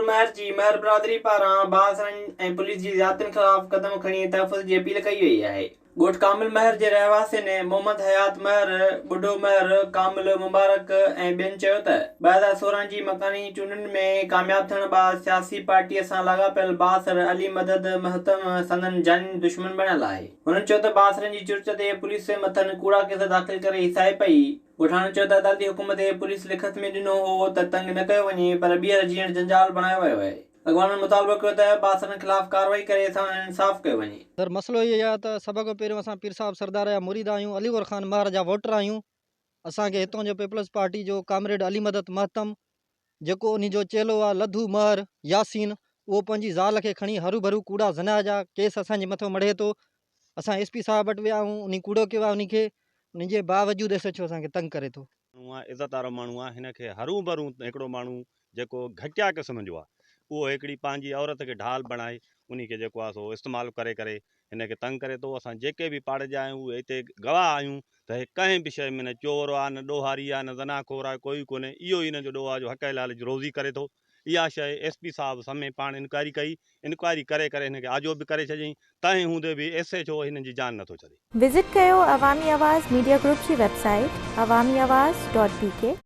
مهر جي مهر برادري پاران بااثرن ۽ پوليس جي زيادتين خلاف قدم کڻي تحفظ جي اپيل ڪئي وئي آهي. ڳوٺ ڪامل مهر جي رهواسين محمد حيات مهر، ٻڍو مهر، ڪامل مبارڪ ۽ ٻين چيو ته 2016 جي مڪاني چونڊن ۾ ڪامياب ٿيڻ بعد سياسي پارٽي سان لاڳاپيل بااثر علي مدد مهتم سندن جاني دشمن بڻيل آهي. هنن چيو ته بااثرن جي چرچ تي پوليس مٿن ڪوڙا ڪيس داخل ڪري هيسائي پئي. ڳوٺاڻن چيو ته عدالتي حڪم تي پوليس لکت ۾ ڏنو هو ته تنگ نه ڪيو وڃي پر ٻيهر جيئڻ جنجال بڻايو ويو آهي. اڳواڻن مطالبو ڪيو ته بااثرن خلاف ڪارروائي ڪري ساڻن انصاف ڪيو وڃي. سر مسئلو اهو آهي ته سڀ کان پهريون اسان پير صاحب سردار جا مريد آهيون علي گور خان مهر جا ووٽر آهيون اسان کي هتون جو پيپلز پارٽي جو ڪامريڊ علي مدد مهتم جيڪو انهي جو چيلو آهي لڌو مهر ياسين اهو پنهنجي زال کي کڻي هروڀرو ڪوڙا زنا جا ڪيس اسان جي مٿو مڙهي ٿو اسان ايس پي صاحب وٽ ويا آهيون انهي ڪوڙو ڪيو آهي انهي کي انهي جي باوجود ايس ايڇ او اسان کي تنگ ڪري ٿو. ماڻهو آ عزت وارو ماڻهو آ هن کي هرون ڀرون هڪڙو ماڻهو جيڪو گهٽيا قسم جو آ اهو هڪڙي پنهنجي عورت کي ڍال بڻائي انهي کي جيڪو آ سو استعمال ڪري ڪري هن کي تنگ ڪري ٿو اسان جيڪي به پاڙي جا آهيون اهي هتي گواهه آهيون ته هي ڪنهن به شيء ۾ نه چور آ نه ڏوهاري آ نه زنا خور آ ڪوئي ڪونهي اهو ئي هن جو ڏوهه آ جو حق حلال جي روزي ڪري ٿو اها شيء ايس پي صاحب سمي پاڻ انڪوائري ڪئي، انڪوائري ڪري ڪري هن کي آجو به ڪري ڇڏيائين، تنهن هوندي به ايس ايڇ او هن جي جان نٿو ڇڏي. وزٽ ڪيو عوامي آواز ميڊيا گروپ جي website Awami Awaz dot B K.